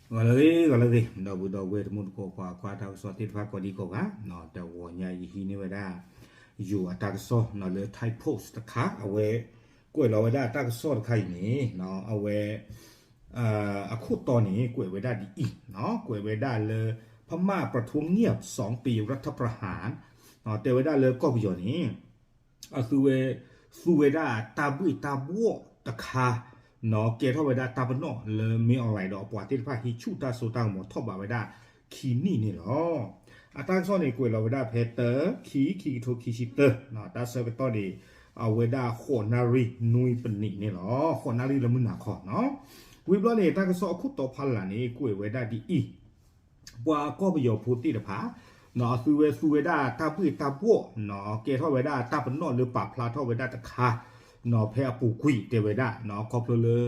ဂီၤလၢအဂ့ၤ ဂီၤလၢအဂ့ၤ ဒီပုၢ်ဝဲၢ်တံၤသကိး ပှၤကွၢ်တၢ်ကစီၣ်သ့ၣ်တဖၣ်ကိးဒံကိးဂၤ, တဂီၤညါယဟံးန့ၢ်ဝဲဒၣ် ယိၤအတၢ်ကစီၣ်လၢ Thai Post တခါ အဝဲကွဲးလီၤဝဲဒၣ်တၢ်ကစီၣ်တခါအံၤန့ၣ် အဝဲ အခိၣ်တီန့ၣ် ကွဲးဝဲဒၣ်ဒ်အံၤ, ကွဲးဝဲဒၣ်လၢ พม่าประท้วงเงียบ สองปีรัฐประหาร တဲဝဲဒၣ်လၢကီၢ်ပယီၤန့ၣ် အသုဝဲ သူဝဲဒၣ်တၢ်ဘှ့ၣ်တၢ်ဘှီၣ်တခါ ကဲထီၣ်ဝဲဒၣ်တၢ်ပနီၣ်လၢ မင်းအောင်လှိုင် ဒီးအပှၤသ့ၣ်တဖၣ်ဟံးဆူၣ်တၢ်စိတၢ်ကမီၤထီၣ်ဘးဝဲဒၣ်ခံနံၣ်န့ၣ်လီၤ. အတၢ်ကစီၣ်န့ၣ် ကွဲးလီၤဝဲဒၣ်ဖဲတၢ ခံ ခံကထိခံဆံတၢ တၢ်ဆၢကတီၢ်န့ၣ် အဝဲဒၣ်ဃိးနၣ်ရံၣ်နွံပနံးန့ၣ်လီၤ. ဃိးနၣ်ရံၣ်လၢမုၢ်နၤခီ, ဝံၤဘျီန့ၣ် တၢ်ကစီၣ်အခိၣ်တီဖီလာ်န့ၣ် ကွဲးဝဲဒၣ်ဒ်အံၤ ပှၤကီၢ်ပယီၤဖိသ့ၣ်တဖၣ် အသုဝဲသူဝဲဒၣ်တၢ်ဘှ့ၣ်တၢ်ဘှီၣ် ကဲထီၣ်ဝဲဒၣ်တၢ်ပနီၣ်လၢပာ်ဖျါထီၣ်ဝဲဒၣ်တခါ ဖဲအပူၤကွံာ်တဲဝဲဒၣ် ခီဖျိလၢ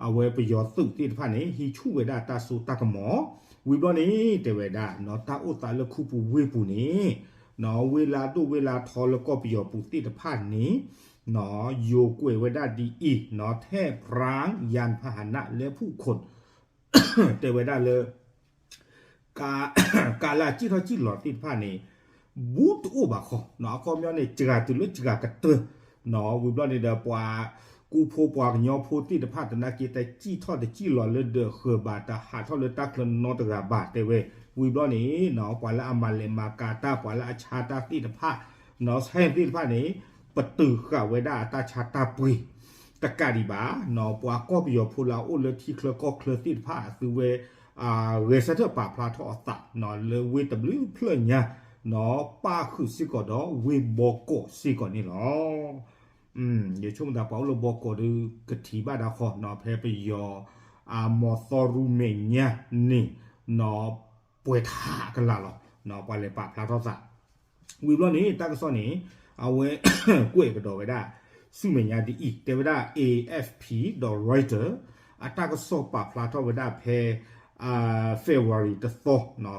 အဝဲပယီၤသုးသ့ၣ်တဖၣ်န့ၣ် ဟံးဆူၣ်ဝဲဒၣ်တၢ်စိတၢ်ကမီၤ, ဝံၤဘျီန့ၣ် တဲဝဲဒၣ် တၢ်အိၣ်သးလၢခူပူၤဝ့ၢ်ပူၤန့ၣ် ဝ့ၢ်လၢဒိၣ်ဝ့ၢ်လၢထီလၢကီၢ်ပယီၤပူၤသ့ၣ်တဖၣ်န့ၣ် ယိၤကွဲးဝဲဒၣ်ဒ်အံၤ แทบร้างยานพาหนะและผู้คน တဲဝဲဒၣ်လၢ ကါလၢအစံၣ်ထီၣ်စံၣ်လီၤသ့ၣ်တဖၣ်န့ၣ် ဘူးတအိၣ်ဘၣ်ခီ, အခီပညီန့ၣ် စှၤတုၤလၢစှၤကတၢၢ်, ဝံၤဘျီန့ၣ်ဒီး ပှၤကူဖိပှၤကညီဖိသ့ၣ်တဖၣ်သနာ်က့ တစံၣ်ထီၣ်တစံၣ်လီၤလၢဒၢးဃၢၤဘၣ် တဟးထီၣ်လၢတၢ်ချၢနီတဂၤဘၣ်တဲဝဲ, ဝံၤဘျီန့ၣ် ပှၤလၢအမၤလဲၤမၤကၤတၢ် ပှၤလၢအဆါတၢ်သ့ၣ်တဖၣ် ဆဲသ့ၣ်တဖၣ်န့ၣ် ပတုာ်ဃာ်ဝဲဒၣ်အတၢ်ဆါတၢ်ပှ့ၤ တကးဒံးဘၣ် ပှၤကီၢ်ပယီၤဖိလၢအအိၣ်လၢထံချၢကီၢ်ချၢသ့ၣ်တဖၣ် အသုဝဲ ဂဲၤဆၢထၢၣ်ပာ်ဖျါထီၣ်အသး လၢဝ့ၢ်တဘျုးဖျၢၣ်ညါ ပၣ်ဃုာ်စ့ၢ်ကီးဒီးဝ့ၢ်ဘီကီးစ့ၢ်ကီးန့ၣ်လီၤ. ယဆိကမိၣ်သးပှၤအိၣ်လၢဘီကီးဒီး ကထံၣ်ဘၣ်ဒၣ်ဃီ ဖဲပယီၤ အမီၤသီရူမဲာ်ညါန့ၣ် ပှဲၤထးကလာ်လီၤ ပှၤလဲၤပာ်ဖျါထီၣ်သး ဝံၤဘျီန့ၣ် တၢ်ကစီၣ်န့ၣ် အဝဲကွဲးကဒီးဝဲဒၣ် ဆူမဲာ်ညါဒ်အံၤ တဲဝဲဒၣ် A F P ဒီး Reuters အတၢ်ကစီၣ်ပာ်ဖျါထီၣ်ဝဲဒၣ်ဖဲ February တသီ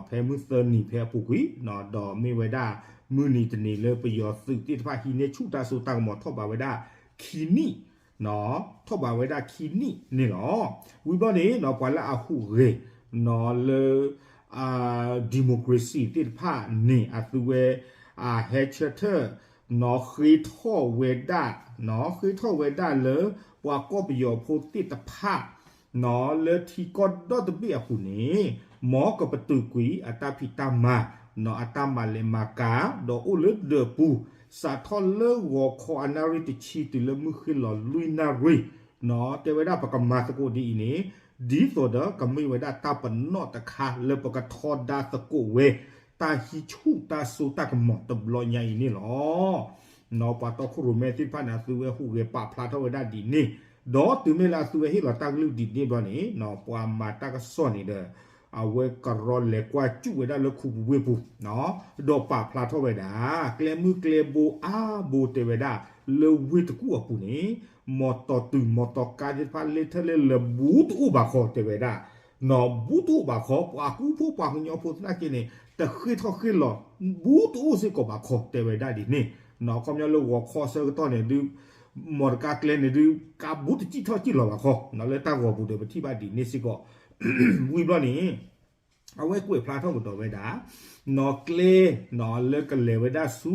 ဖဲမုၢ်သၢနံၤဖဲအပူၤကွံာ် ဒီးမ့ၢ်ဝဲဒၣ်မုၢ်နံၤတနံၤလၢပယီၤသုးသ့ၣ်တဖၣ်ဟံးန့ၢ်ဆူၣ်တၢ်စိတၢ်ကမီၤထီၣ်ဘးဝဲဒၣ်ခံနံၣ် ထီၣ်ဘးဝဲဒၣ်ခံနံၣ်န့ၣ်လီၤ. ဝံၤဘျီန့ၣ် ပှၤလၢအဟူးဂဲၤ လၢ democracy သ့ၣ်တဖၣ်န့ၣ် အသုဝဲ ဟဲဆၢထၢၣ် ဃ့ထီၣ်ဝဲဒၣ် ဃ့ထီၣ်ဝဲဒၣ်လၢ ပှၤကီၢ်ပယီၤဖိသ့ၣ်တဖၣ် လၢထံကီၢ်ဒီတဘ့ၣ်အပူၤန့ၣ် မ်ကပတုာ်ကွံာ်အတၢ်ဖံးတၢ်မၤ အတၢ်မၤလဲၤမၤကၤ ဒီးအိၣ်လၢဒၢးပူၤ စးထီၣ်လၢဂီၤခီအနၣ်ရံၣ်တဆံတုၤလၢမုၢ်ဃ့ၢ်လီၤလွံၢ်နၣ်ရံၣ် တဲဝဲဒၣ်ပကမၤသကိးဒ်အံၤန့ၣ် ဒ်သိးဒီးကမ့ၢ်ဝဲဒၣ်တၢ်ပနီၣ်တခါလၢပကထီဒါသကိးဝဲ တၢ်ဟံးဆူၣ်တၢ်စိတၢ်ကမီၤတဘျီညါအံၤန့ၣ်လီၤ. ပှၤတီခိၣ်ရိၣ်မဲသ့ၣ်တဖၣ်န့ၣ် အသုဝဲဟူးဂဲၤပာ်ဖျါထီၣ်ဝဲဒၣ်ဒ်န့ၣ် ဒီးတုၤမ့ၢ်လၢအသုဝဲဟ့ၣ်လီၤတၢ်ကလုၢ်ဒ်န့ၣ်ဘျီန့ၣ် ပှၤမၤတၢ်ကစီၣ်န့ၣ်ဒီး အဝဲကရီလဲၤကွၢ်စူၣ်ဝဲဒၣ်လၢခူပူၤဝ့ၢ်ပူၤ ဒီးပာ်ဖျါထီၣ်ဝဲဒၣ် ကျဲမုၢ်ကျဲဘိအါဘိတဲဝဲဒၣ် လၢဝ့ၢ်တကူၣ်အပူၤန့ၣ် မီၤတီၤတုၤမီၤတီၤကါသ့ၣ်တဖၣ် လဲၤထၢၣ်လဲၤလၢာ်ဘူးတအိၣ်ဘၣ်ခီတဲဝဲဒၣ် ဘူးတအိၣ်ဘၣ်ခီ ပှၤကူဖိပှၤကညီဖိသနာ်က့န့ၣ် တဃ့ၢ်ထီၣ်ဃ့ၢ်လီၤ ဘူးတအိၣ်စ့ၢ်ကီးဘၣ်ခီတဲဝဲဒၣ်ဒ်န့ၣ် ခီပညီလၢဂီၤခီအဆၢကတီၢ်န့ၣ်ဒုး မီၤတကါကျဲန့ၣ်ဒုး ကါဘူးတစံၣ်ထီၣ်စံၣ်လီၤဘၣ်ခီ လၢတၢ်ဂီၤပူၤဒီးပထံၣ်ဘၣ်ဒ်န့ၣ်စ့ၢ်ကီး ဝံၤဘျီန့ၣ် အဝဲကွဲးဖျါထီၣ်ကဒီးဝဲဒၣ် နီၣ်ကျဲ လၢကလဲၤဝဲဒၣ်ဆူ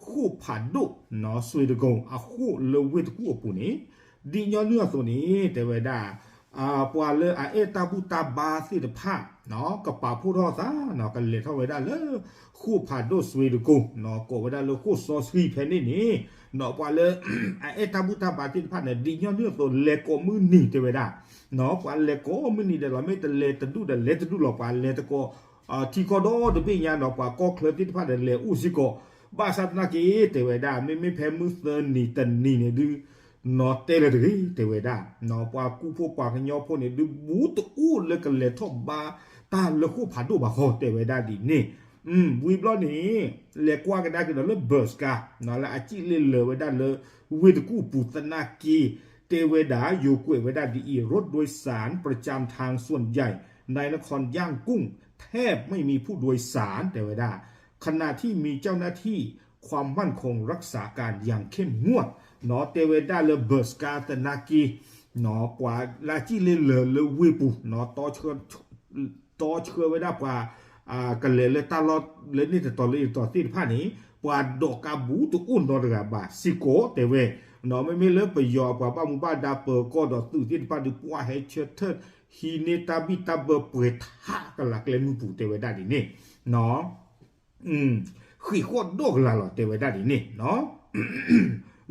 ဃိၣ်ဖးဒိၣ် စွ့ၤတကိၤ အဃိၣ်လၢဝ့ၢ်တကူၣ်အပူၤန့ၣ် ဒ်ညီနုၢ်အသိးန့ၣ် တဲဝဲဒၣ် ပှၤလၢအအဲၣ်တၢ်ဘူၣ်တၢ်ဘါသ့ၣ်တဖၣ် ကပာ်ဖှိၣ်ထီၣ်သး ကလဲၤထီၣ်ဝဲဒၣ်လၢ ဃိၣ်ဖးဒိၣ်စွ့ၤတကိၤ ကိးဝဲဒၣ်လၢဃိၣ်စီဆှံဖဲန့ၣ်န့ၣ် ပှၤလၢ အအဲၣ်တၢ်ဘူၣ်တၢ်ဘါသ့ၣ်တဖၣ်န့ၣ် ဒ်ညီနုၢ်အသိး လဲၤကိးမုၢ်နံၤတဲဝဲဒၣ် ပှၤလဲၤကိးမုၢ်နံၤဒီးလီၤ မ့ၢ်တလဲၤတဒူၣ်ဒီးလဲၤတဒူၣ်လီၤ ပှၤလဲၤသကိး ထံကီၢ်ဒီတဘ့ၣ်ညါဒီး ပှၤကီၢ်ချၢသ့ၣ်တဖၣ်ဒီးလဲၤအိၣ်စ့ၢ်ကီး ဘၣ်ဆၣ်သနာ်က့ တဲဝဲဒၣ် မ့မ့ၢ်ဖဲမုၢ်သၢနံၤတနံၤန့ၣ်ဒုး နီၣ်တဲလၢၤတဂ့ၤ တဲဝဲဒၣ် ပှၤကူဖိပှၤကညီဖိန့ၣ်ဒုး ဘူးတအိၣ်လၢကလဲၤထီၣ်ဘါတၢ်လၢဃိၣ်ဖးဒိၣ်ဘၣ်ဃီ တဲဝဲဒၣ်ဒ်န့ၣ် ဝံၤဘျီန့ၣ် လဲၤကွၢ်ကဒါက့ၤဒီးလၢ ဘၢးစကါ လၢအစံၣ်လ့လၢာ်ဝဲဒၣ်လၢ ဝ့ၢ်တကူၣ်ပူၤသနာ်က့ တဲဝဲဒၣ် ယိၤကွဲးဝဲဒၣ်ဒ်အံၤ รถโดยสารประจำทางส่วนใหญ่ในนครย่างกุ้งแทบไม่มีผู้โดยสาร တဲဝဲဒၣ် ขณะที่มีเจ้าหน้าที่ความมั่นคงรักษาการอย่างเข้มงวด တဲဝဲဒၣ်လၢ ဘၢးစကါ သနာ်က့ ပှၤလၢအစံၣ်လ့လၢာ်လၢဝ့ၢ်ပူၤ တီဆှၢ တီဆှၢဝဲဒၣ်ပှၤ ကလဲၤလၢတၢ်လီၢ်လၢန့ၣ်တတီၤလၢအံၤတတီၤသ့ၣ်တဖၣ်န့ၣ် ပှၤဒိးကါဘူးတအိၣ်နီတဂၤဘၣ်စ့ၢ်ကီးတဲဝဲ, မ့မ့ၢ်လၢပယီၤအပှၤဘၣ်မူဘၣ်ဒါပၢၤကီၢ်ဒီးသုးသ့ၣ်တဖၣ်ဒီး ပှၤဟဲဆၢထၢၣ်ဟံးန့ၢ်တၢ်ဘံၣ်တၢ်ဘၢပှဲၤထးကလးကျဲမုၢ်ပူၤတဲဝဲဒၣ်ဒ်န့ၣ် ဃံးဃီၣ်ဒီၣ်ကလးလီၤတဲဝဲဒၣ်ဒ်န့ၣ်,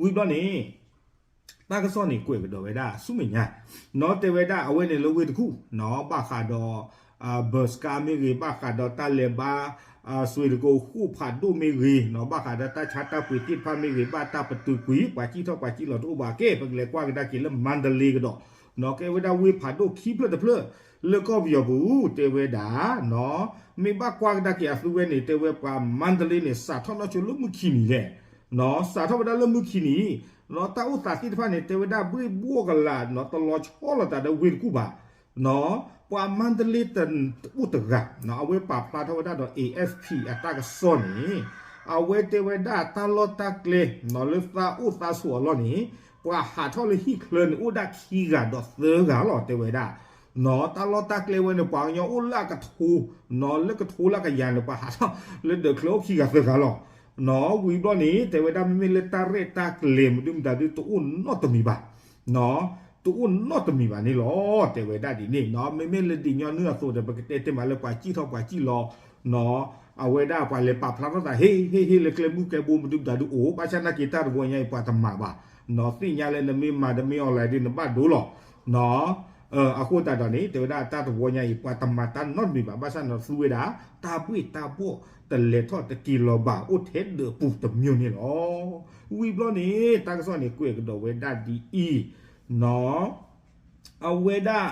ဝံၤဘျီန့ၣ် တၢ်ကစီၣ်န့ၣ်ကွဲးကဒီးဝဲဒၣ်ဆူမဲာ်ညါ, နီၢ်တဲဝဲဒၣ်အဝဲန့ၣ်လၢဝ့ၢ်တကူၣ် နီၢ်ဘၣ်ဃးဒီး ဘၢၣ်စကါမ့ၢ်ဂ့ၤ ဘၣ်ဃးဒီးတၢ်လဲၤဘါ စွ့ၤတကိးဃိၣ်ဖးဒိၣ်မ့ၢ်ဂ့ၤ နီၢ်ဘၣ်ဃးဒီးတၢ်ဆါတၢ်ပှ့ၤသ့ၣ်တဖၣ်မ့ၢ်ဂ့ၤ ဘၣ်တၢ်ပတုာ်ကွံာ် ပှၤစံၣ်ထီၣ်ပှၤစံၣ်လီၤတအိၣ်ဘၣ်ကဲ ပကလဲၤကွၢ်ကဒါက့ၤလၢမါဒလ့ကဒီး, နီၢ်ကဲဝဲဒၣ်ဝ့ၢ်ဖးဒိၣ်ခံဖျၢၣ်တဖျၢၣ် လၢကီၢ်ပယီၤပူၤ တဲဝဲဒၣ် နီၢ် မ့ၢ်ဘၣ်ကွၢ်ကဒါက့ၤအသုဝဲန့ၣ် တဲဝဲပှၤမါဒလ့န့ၣ် စးထီၣ်နီၢ်ဆိလၢမုၢ်ခံနံၤလဲၣ်, နီၢ် စးထီၣ်ဝဲဒၣ်လၢမုၢ်ခံနံၤ, နီၢ် တၢ်အိၣ်သးသ့ၣ်တဖၣ်န့ၣ် တဲဝဲဒၣ်ဘှ့ၣ်ဘှီၣ်ကလာ် နီၢ် တလီၤဆီလိာ်သးဒီးဝ့ၢ်တကူၣ်ဘၣ်, နီၢ် ပှၤမါဒလ့တအိၣ်တဂၤ နီၢ် အဝဲပာ်ဖျါထီၣ်ဝဲဒၣ်ဒီး A F P အတၢ်ကစီၣ်န့ၣ်, အဝဲတဲဝဲဒၣ်တၢ်လီၢ်တၢ်ကျဲ နီၢ် လၢသးအိၣ်သးဆိးအလီၢ်န့ၣ် ပှၤဟးထီၣ်လၢဟံၣ်ချၢန့ၣ် အိၣ်ဒၣ်ခံဂၤဒီးသၢဂၤလီၤ တဲဝဲဒၣ် နီၢ် တၢ်လီၢ်တၢ်ကျဲဝဲန့ၣ် ပှၤကညီအိၣ်လၢအကထိ, နီၢ် လၢကထိလၢကယၤန့ၣ် ပှၤဟးထီၣ်လၢဒၢးချၢအိၣ်ခံဂၤသၢဂၤလီၤ, နီၢ် ဝံၤဘျီန့ၣ် တဲဝဲဒၣ်မ့မ့ၢ်လၢတၢ်ရဲၣ်တၢ်ကျဲၤမနုၤမတၤဒုတအိၣ်နီတမံၤဘၣ်, နီၢ် တအိၣ်နီတမံၤဘၣ်န့ၣ်လီၤ တဲဝဲဒၣ်ဒ်န့ၣ်, နီၢ် မ့မ့ၢ်လၢဒ်ညီနုၢ်အသိးဒီး ပကတဲတ့ၢ်မးလၢပှၤစံၣ်ထီၣ်ပှၤစံၣ်လီၤ, နီၢ် အဝဲဒၣ်ပှၤလဲၤပာ်ဖျါထီၣ်သး ဟ့ၣ် ဟ့ၣ် ဟ့ၣ် လၢကျဲမုၢ်ကျဲဘိမနုၤမတၤဒုအိၣ် ဘၣ်ဆၣ်နာ်က့ၤတၢ်တဝီညါအံၤ ပှၤတမၤဘၣ်, နီၢ် သ့ၣ်ညါလၢနမ့ၢ်မၤတမ့ၢ် online ဒု နဘၣ်ဒိလီၤ, နီၢ် အဃိသတးဒီးန့ၣ် တဲဝဲဒၣ်တၢ်တဝီညါအံၤ ပှၤတမၤတၢ်နီတမံၤဘၣ်, ဘၣ်ဆၣ်နီၢ်သူဝဲဒၣ် တၢ်ဘှ့ၣ်တၢ်ဘှီၣ်တလဲၤထီၣ်တက့ၤလီၤဘၣ် အိၣ်ထဲဒၢးပူၤတမံၤန့ၣ်လီၤ. ဝံၤဘျီန့ၣ် တၢ်ကစီၣ်န့ၣ်ကွဲးကဒီးဝဲဒၣ်ဒ်အံၤ, နီၢ် အဝဲဒၣ်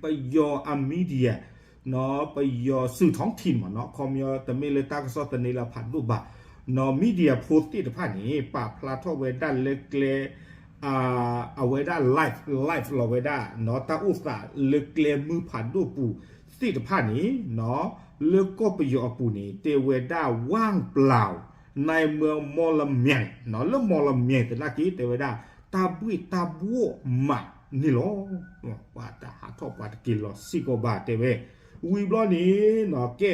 ပယီၤအ media, နီၢ် ပယီၤ สื่อท้องถิ่น မ့ၢ်နီၢ် ခီပညီတမ့ၢ်လၢတၢ်ကစီၣ်သန့လၢဖးဒိၣ်ဘၣ်, နီၢ် media ဖိသ့ၣ်တဖၣ်န့ၣ် ပာ်ဖျါထီၣ်ဝဲဒၣ်လၢကျဲ အဝဲဒၣ် live live လီၤဝဲဒၣ် နီၢ် တၢ်အိၣ်သးလၢကျဲမုၢ်ဖးဒိၣ်ပူၤသ့ၣ်တဖၣ်န့ၣ် နီၢ် လၢကီၢ်ပယီၤအပူၤန့ၣ် တဲဝဲဒၣ် ว่างเปล่า ในเมืองมอลแมง နီၢ် လၢမီၢ်လမၠဲၣ်သနာ်က့ တဲဝဲဒၣ် တၢ်ဘှ့ၣ်တၢ်ဘှီၣ်မးန့ၣ်လီၤ. ပှၤတဟးထီၣ်ပှၤတက့ၤလီၤစ့ၢ်ကီးဘၣ်တဲဝဲ, ဝံၤဘျီန့ၣ် နီၢ် ကဲ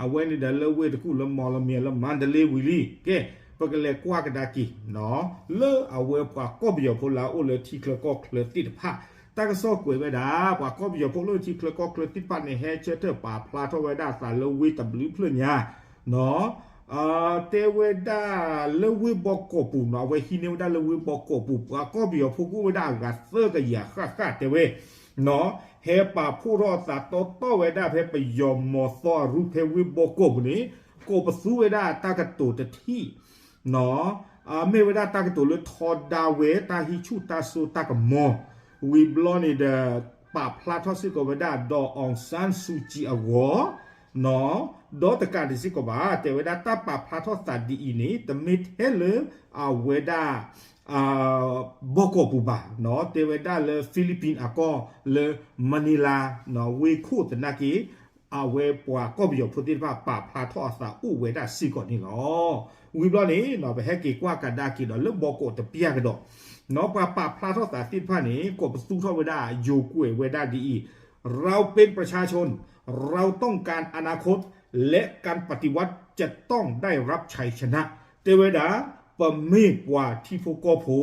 အဝဲန့ၣ်ဒီးလၢဝ့ၢ်တကူၣ်လၢမီၢ်လမၠဲၣ်လၢမါဒလ့ဝံၤလံ ကဲ ပကလဲၤကွၢ်ကဒါက့ၤ နီၢ် လၢအဝဲပှၤကီၢ်ပယီၤဖိလၢအအိၣ်လၢထံချၢကီၢ်ချၢသ့ၣ်တဖၣ် တၢ်ကစီၣ်ကွဲးဝဲဒၣ် ပှၤကီၢ်ပယီၤဖိလၢထံချၢကီၢ်ချၢသ့ၣ်တဖၣ်န့ၣ် ဟဲဆၢထၢၣ်ပာ်ဖျါထီၣ်ဝဲဒၣ်အသးလၢဝ့ၢ်တဘျုးဖျၢၣ်ညါ နီၢ် တဲဝဲဒၣ်လၢဝ့ၢ်ဘီကီာ်ပူၤ နီၢ် အဝဲဟံးန့ၢ်ဝဲဒၣ်လၢဝ့ၢ်ဘီကီာ်ပူၤ ပှၤကီၢ်ပယီၤဖိကအိၣ်ဝဲဒၣ်အဂၤသၢကယၤဃၣ်ဃၣ်တဲဝဲ နီၢ် ဟဲပာ်ဖှိၣ်ထီၣ်အသးတီတီဝဲဒၣ်ဖဲပယီၤမီၤသီအရူဖဲဝ့ၢ်ဘီကီာ်ပူၤန့ၣ် ကိးပသူဝဲဒၣ်တၢ်ကတိၤတထံၣ် နီၢ် မ့ၢ်ဝဲဒၣ်တၢ်ကတိၤလၢထီဒါဝဲတၢ်ဟံးဆူၣ်တၢ်စိတၢ်ကမီၤ ဝံၤဘျီန့ၣ်ဒီး ပာ်ဖျါထီၣ်စ့ၢ်ကီးဝဲဒၣ် ဒီး အောင်ဆန်းစုကြည် အဂီၢ် နီၢ် ဒီးတကးဒံးစ့ၢ်ကီးဘၣ် တဲဝဲဒၣ်တၢ်ပာ်ဖျါထီၣ်သးဒ်အံၤန့ၣ် တမ့ၢ်ထဲလၢအဝဲဒၣ် ဘီကီာ်ပူၤဘၣ် နီၢ် တဲဝဲဒၣ်လၢ Philippines အကီၢ်လၢ Manila နီၢ် ဝ့ၢ်ခိၣ်သနာ်က့ အဝဲပှၤကီၢ်ပယီၤဖိသ့ၣ်တဖၣ်ပာ်ဖျါထီၣ်အသးအိၣ်ဝဲဒၣ်စ့ၢ်ကီးန့ၣ်လီၤ. ဝံၤဘျီန့ၣ် နီၢ် ပဟဲက့ၤကွၢ်ကဒါက့ၤဒီးလၢဘီကီာ်တပျၢ်ကဒီး နီၢ် ပှၤပာ်ဖျါထီၣ်သးသ့ၣ်တဖၣ်န့ၣ် ကိးပသူထီၣ်ဝဲဒၣ် ယိၤကွဲးဝဲဒၣ်ဒ်အံၤ เราเป็นประชาชน เราต้องการอนาคต และการปฏิวัติจะต้องได้รับชัยชนะ တဲဝဲဒၣ် ပမ့ၢ်ပှၤထံဖိကီၢ်ဖိ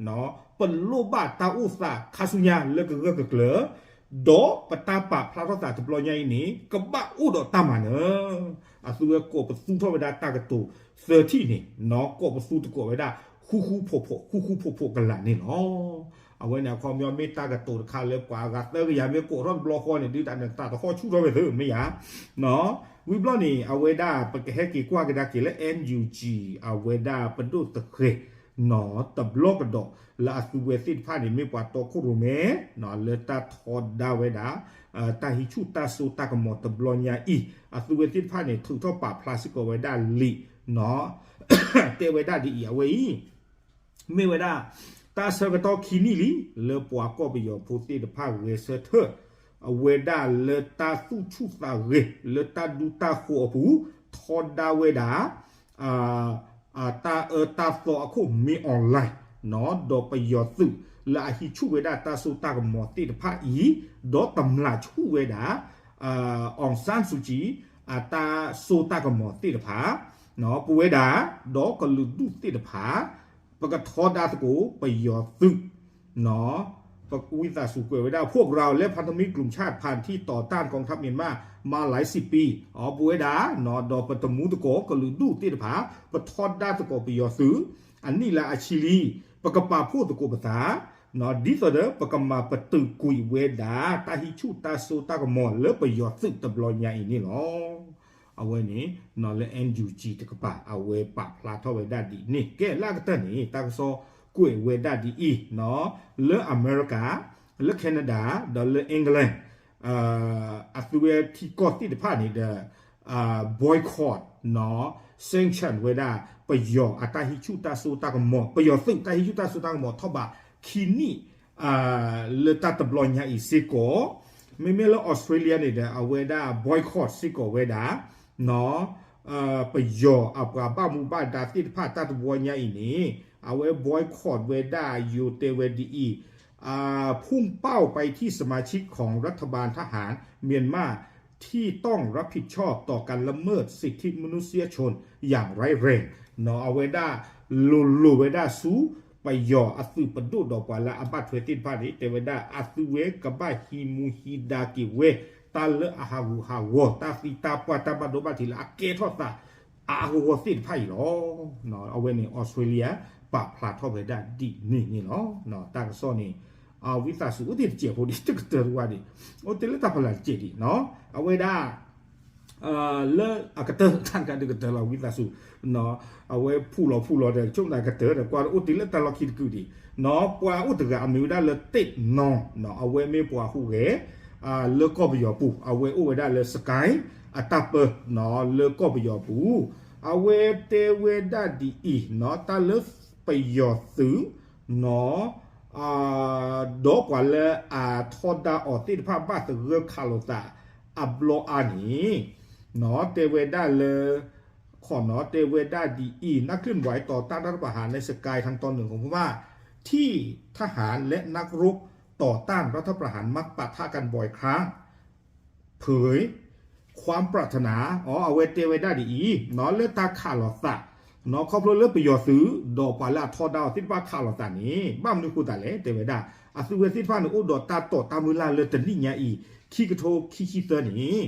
နီၢ် ပလိၣ်ဘၣ်တၢ်အိၣ်သးခါဆူညါလၢကဂၢၢ်ကကျၢၤ ဒီးပတၢ်ပာ်ဖျါထီၣ်သးတဘျီညါအံၤန့ၣ် ကဘၣ်အိၣ်ဒီးတၢ်မၤနၢၤ အသုဝဲကိးပသူထီၣ်ဝဲဒၣ်တၢ်ကတိၤသၢထံၣ်န့ၣ် နီၢ် ကိးပသူတကိးဝဲဒၣ် ဃူဃူဖိးဖိး ဃူဃူဖိးဖိးကလာ်န့ၣ်လီၤ. အဝဲန့ၣ်အခီပညီမ့ၢ်တၢ်ကတိၤတခါလၢပှၤအဂၤသၢကယၤမ့ၢ်ကိးထီၣ်တဘျီဃီန့ၣ် ဒုးတၢ်န့ၣ်တၢ်တဟီၣ်ဆူၣ်ထီၣ်ဝဲသ့မ့ၢ်ယါ နီၢ် ဝံၤဘျီန့ၣ် အဝဲဒၣ်ပကဟဲက့ၤကွၢ်ကဒါက့ၤလၢ NUG အဝဲဒၣ်ပဒိၣ်သဃဲၤ နီၢ် တဘျီကဒီး လၢအသုဝဲသ့ၣ်တဖၣ်န့ၣ် မ့ၢ်ပှၤတီခိၣ်ရိၣ်မဲ နီၢ် လၢတၢ်ထီဒါဝဲဒၣ် တၢ်ဟံးဆူၣ်တၢ်စိတၢ်ကမီၤတဘျီညါအံၤ အသုဝဲသ့ၣ်တဖၣ်န့ၣ် ထုးထီၣ်ပာ်ဖျါစ့ၢ်ကီးဝဲဒၣ်လံာ် နီၢ် တဲဝဲဒၣ်ဒ်အံၤ အဝဲအံၤ မ့ၢ်ဝဲဒၣ် တၢ်ဆၢကတီၢ်ခံနံၣ်လံ လၢပှၤကီၢ်ပယီၤဖိသ့ၣ်တဖၣ်ဂဲၤဆၢထၢၣ် အဝဲဒၣ်လၢတၢ်သူၣ်ဆူၣ်သးဂဲၤ လၢတၢ်ဒူတၢ်ဃိးအပူၤ ထီဒါဝဲဒၣ် တၢ်အၢတၢ်သီအခိၣ် မင်းအောင်လှိုင် နီၢ် ဒီးပယီၤသုး လၢအဟံးဆူၣ်ဝဲဒၣ်တၢ်စိတၢ်ကမီၤသ့ၣ်တဖၣ်အံၤ ဒီးတမျၢ်ဆူၣ်ဝဲဒၣ် အောင်ဆန်းစုကြည် အတၢ်စိတၢ်ကမီၤသ့ၣ်တဖၣ် ပဝဲဒၣ် ဒီးကလုာ်ဒူၣ်သ့ၣ်တဖၣ် ပကထီဒါသကိးပယီၤသုး ဝံသးစူၤကွဲးဝဲဒၣ် พวกเราและพันธมิตรกลุ่มชาติพันธุ์ที่ต่อต้านกองทัพเมียนมามาหลายสิบปี ပဝဲဒၣ် ဒီးပတမူသကိးကလုာ်ဒူၣ်သ့ၣ်တဖၣ် ပထီဒါသကိးပယီၤသုး အနံၣ်လၢအဆံလံ ပကပာ်ဖှိၣ်သကိးပသး ဒ်သိးဒီးပကမၤပတုာ်ကွံာ်ဝဲဒၣ် တၢ်ဟံးဆူၣ်တၢ်စိတၢ်ကမီၤလၢပယီၤသုးတဘျီညါအံၤန့ၣ်လီၤ. အဝဲန့ၣ် လၢ NUG တကပၤ အဝဲပာ်ဖျါထီၣ်ဝဲဒၣ်ဒ်န့ၣ် ကဲလၢအကတၢၢ်န့ၣ် တၢ်ကစီၣ်ကွဲးဝဲဒၣ်ဒ်အံၤ လၢအမဲရကၤ လၢ Canada ဒီးလၢ England အသုဝဲထံကီၢ်သ့ၣ်တဖၣ်န့ၣ်ဒီး boycott sanction ဝဲဒၣ် ပယီၤအတၢ်ဟံးဆူၣ်တၢ်စိတၢ်ကမီၤ ပယီၤသုးတၢ်ဟံးဆူၣ်တၢ်စိတၢ်ကမီၤထီၣ်ဘးခံနံၣ် လၢတၢ်တဘျီညါအံၤစ့ၢ်ကီး မ့မ့ၢ်လၢ Australia န့ၣ်ဒီး အဝဲဒၣ် boycott စ့ၢ်ကီးဝဲဒၣ် ပယီၤအပှၤဘၣ်မူဘၣ်ဒါသ့ၣ်တဖၣ်တၢ်တဘျီညါအံၤန့ၣ် အဝဲ boycott ဝဲဒၣ် ယိၤတဲဝဲဒ်အံၤ พุ่งเป้าไปที่สมาชิกของรัฐบาลทหารเมียนมาที่ต้องรับผิดชอบต่อการละเมิดสิทธิมนุษยชนอย่างร้ายแรง အဝဲဒၣ်လိၤလိၤဝဲဒၣ်ဆူ ပယီၤအသုးပဒိၣ်ဒီးပှၤလၢအဘၣ်ထွဲသ့ၣ်တဖၣ်န့ၣ် တဲဝဲဒၣ်အသုဝဲကဘၣ်ဟံးမူဟံးဒါက့ၤဝဲ တၢ်လၢအဟးဂူာ်ဟးဂီၤ တၢ်သံတၢ်ပှၢ်တၢ်ဘၣ်ဒိဘၣ်ထံးလၢအကဲထီၣ်သး အါအါဂီၢ်ဂီၢ်သ့ၣ်တဖၣ်အံၤလီၤ. အဝဲန့ၣ် Australia ပာ်ဖျါထီၣ်ဝဲဒၣ်ဒ်န့ၣ်န့ၣ်လီၤ. တၢ်ကစီၣ်န့ၣ် ဝံသးစူၤအိၣ်တ့ၢ်တစဲးဖိဒံး တကတၢၢ်တဝါဒံး အိၣ်တ့ၢ်လၢတၢ်ဖီလာ်တစဲးဒံး အဝဲဒၣ် လၢအကတၢၢ်တၢ်တခါဒုးကတၢၢ်လီၤ ဝံသးစူၤ အဝဲဖူလီၤဖူလီၤဒီး ဆိကမိၣ်သးကတၢၢ်ဒီး ကွၢ်အိၣ်တ့ၢ်လၢတၢ်လီၢ်ခံတကုာ်ဒံး ပှၤအိၣ်တဂၤအမ့ၢ်ဝဲဒၣ်လၢ တ့ၢ်နီၢ် အဝဲမ့ၢ်ပှၤဟူးဂဲၤ လၢကီၢ်ပယီၤပူၤ အဝဲအိၣ်ဝဲဒၣ်လၢ Sky အတၢ်ပၢ လၢကီၢ်ပယီၤပူၤ အဝဲတဲဝဲဒၣ်ဒ်အံၤ တၢ်လၢပယီၤသုး ဒီးပှၤလၢအထီဒါအီၤသ့ၣ်တဖၣ်ဘၣ်သဂၢၢ်ခးလိာ်သးအဘျီအါန့ၣ် တဲဝဲဒၣ်လၢ ခီၣ်နီၤတဲဝဲဒၣ်ဒ်အံၤ นักเคลื่อนไหวต่อต้านรัฐประหารใน Sky ทางตอนเหนือของพม่า ที่ทหารและนักรบต่อต้านรัฐประหารมักปะทะกันบ่อยครั้ง เผยความปรารถนา အဝဲတဲဝဲဒၣ်ဒ်အံၤ လၢတၢ်ခးလိာ်သး ခီဖျိလၢပယီၤသုး ဒီးပှၤလၢအထီဒါအီၤသ့ၣ်တဖၣ်ခးလိာ်သးန့ၣ် ဘၣ်မနုၤဃိသတးလဲၣ် တဲဝဲဒၣ် အသုဝဲသ့ၣ်တဖၣ်န့ၣ် အိၣ်ဒီးတၢ်တိာ်တၢ်မုၢ်လၢ်လၢတနံၣ်ညါအံၤ ခံကထိခံဆံသၢန့ၣ်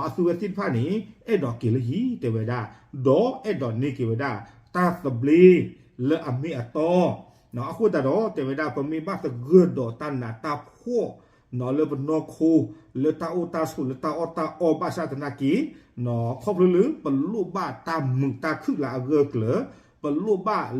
အသုဝဲသ့ၣ်တဖၣ်န့ၣ် အဲၣ်ဒိးက့ၤလၢဟံၣ် တဲဝဲဒၣ် ဒီးအဲၣ်ဒိးန့ၢ်က့ၤဝဲဒၣ် တၢ်သဘျ့လၢအမ့ၢ်အတီ အဃိသတးဒီး တဲဝဲဒၣ် ပမ့ၢ်ဘၣ်သဂၢၢ်ဒီးတၢ်နးတၢ်ဖှီၣ် လၢပနီၢ်ခိ လၢတၢ်အိၣ်တၢ်ဆိး လၢတၢ်အီၣ်တၢ်အီဘၣ်ဆၣ်သနာ်က့ ခီဖျိလၢပလိၣ်ဘၣ်တၢ်မုာ်တၢ်ခုၣ်လၢအဂၢၢ်ကျၢၤ ပလိၣ်ဘၣ်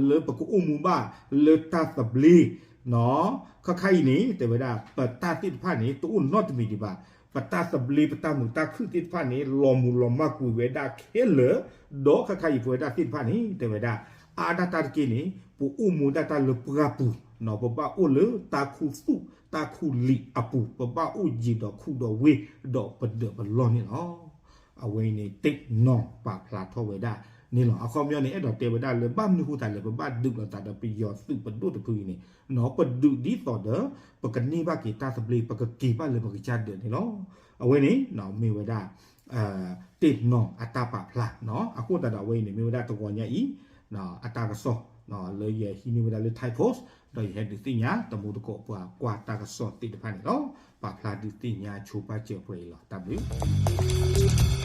လၢပကအိၣ်မူဘၣ်လၢတၢ်သဘျ့ ခါခါအံၤန့ၣ် တဲဝဲဒၣ် ပတၢ်သ့ၣ်တဖၣ်န့ၣ် တအိၣ်နီတမံၤဒံးဘၣ်. ပတၢ်သဘျ့ ပတၢ်မုာ်တၢ်ခုၣ်သ့ၣ်တဖၣ်န့ၣ် လီၤမုၢ်လီၤမၢ်ကွံာ်ဝဲဒၣ်ခဲလၢာ်, ဒီးခါခါအံၤ ပဝဲဒၣ်သ့ၣ်တဖၣ်န့ၣ် တဲဝဲဒၣ် အါဒၣ်တၢ်တက့ၢ်န့ၣ် ပအိၣ်မူဒၣ်တၢ်လၢပှၢ်ပူၤ, ပဘၣ်အိၣ်လၢတၢ်ခူသူၣ်တၢ်ခူလံာ်အပူၤ, ပဘၣ်အိၣ်ယံၤဒီးခူဒီးဝ့ၢ် ဒီးပဒၢးပလီၢ်န့ၣ်လီၤ. အဝဲအံၤန့ၣ် တ့ၢ်နီၢ်ပာ်ဖျါထီၣ်ဝဲဒၣ်န့ၣ်လီၤ. အခီပညီန့ၣ် အဲၣ်ဒိးတဲဝဲဒၣ်လၢ ဘၣ်မနုၤဃိသတးလဲၣ် ပဘၣ်ဒုးလိာ်သးဒီးပယီၤသုးပဒိၣ်တဖုအံၤန့ၣ်, ပဒုးဒ်သိးဒီး ပကန့ၢ်ဘၣ်က့ၤတၢ်သဘျ့ ပကက့ၤဘၣ်လၢပကစၢ်ဒၢးန့ၣ်လီၤ. အဝဲန့ၣ် မ့ၢ်ဝဲဒၣ် တ့ၢ်နီၢ်အတၢ်ပာ်ဖျါ, အဃိသတးဒီးအဝဲအံၤန့ၣ် မ့ၢ်ဝဲဒၣ်တဂီၤညါအံၤ အတၢ်ကစီၣ် လၢယဟံးန့ၢ်ဝဲဒၣ်လၢ Thai Post ဒီးယဟဲဒုးသ့ၣ်ညါ တမူတကိးပှၤကွၢ်တၢ်ကစီၣ်သ့ၣ်တဖၣ်န့ၣ်လီၤ. ပာ်ဖျါဒုးသ့ၣ်ညါဆိပာ်စၢၤပှဲၤအံၤလီၤ. တၢ်ဘျုး